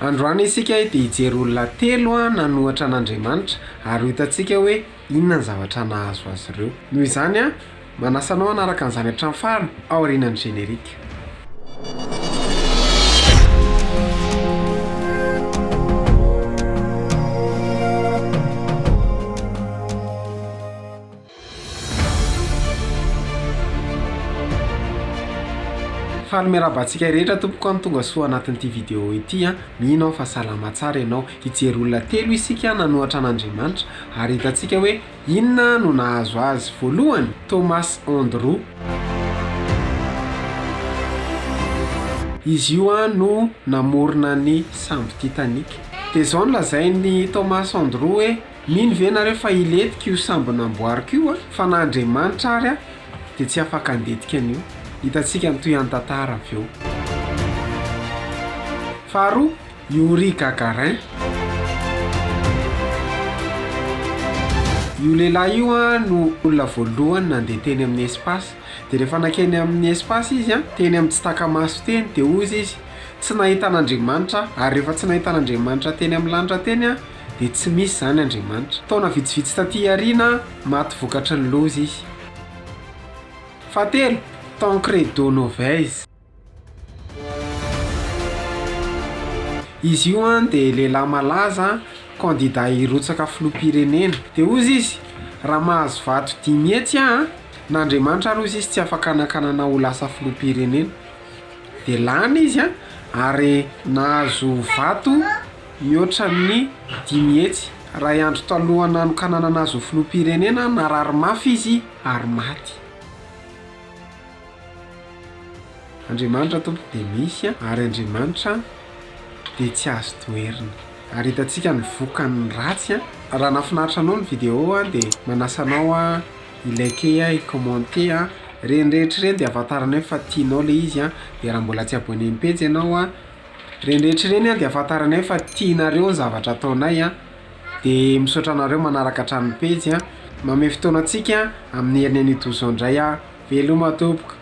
Androany isika dia hijery olona telo nanohatra an'Andriamanitra ary ho hitantsika hoe inona ny zavatra nahazo azy ireo. Noho izany, manasa anao hanaraka an'izany hatramin'ny farany aorianan'ny générique. Faly miarahaba antsika rehetra tompoko an, tonga soa anatin'ity vidéo ity an, mino aho fa salama tsara ianao, hijery olona telo isika nanohatra an'Andriamanitra ary hitantsika hoe inona no nahazo azy, voalohany Thomas Andrew, izy io an no namorona ny sambo Titanic, dia izao no lazain'i Thomas Andrew hoe. Mino ve nareo fa hilentika io sambo namboariko io a? Fa na Andriamanitra ary a dia tsy afaka handetika an'io. Hitantsika ny tohian'ny tantara avy eo. Faharoa, Youri Gagarin. Io lehilahy io a no olona voalohany nandeha teny amin'ny espace. Dia rehefa nankeny amin'ny espace izy a, teny amin'ny tsy taka-maso teny, dia hozy izy, tsy nahita an'Andriamanitra aho, ary rehefa tsy nahita an'Andriamanitra teny amin'ny lanitra teny aho, dia tsy misy izany Andriamanitra. Taona vitsivitsy taty aoriana, maty vokatry ny loza izy. Fahatelo, Tancredo Novaes. Izy io dia lehilahy malaza, kandida hirotsaka filoham-pirenena. Dia hozy izy, raha mahazo vato 500 aho, na Andriamanitra ary hozy izy tsy afaka hanakana anao ho lasa filoham-pirenena. Dia lany izy ary nahazo vato mihoatra ny 500. Iray andro talohan'ny nanokanana azy ho filoham-pirenena, narary mafy izy ary maty. Andriamanitra tompoko dia misy ary Andriamanitra dia tsy azo toherina. Ary hitantsika ny vokany ratsy. Raha nahafinaritra anao ny vidéo dia manasa anao hi-liker, hi-commenter. Ireny rehetra ireny dia ahafantaranay fa tianao ilay izy dia raha mbola tsy abonné ny pejy ianao Ireny rehetra ireny an dia ahafantaranay fa tianareo ny zavatra ataonay an, dia misaotra anareo manaraka hatrany ny pejy an, manome fotoana antsika amin'ny heriny anio toy izao indray aho, veloma tompoko.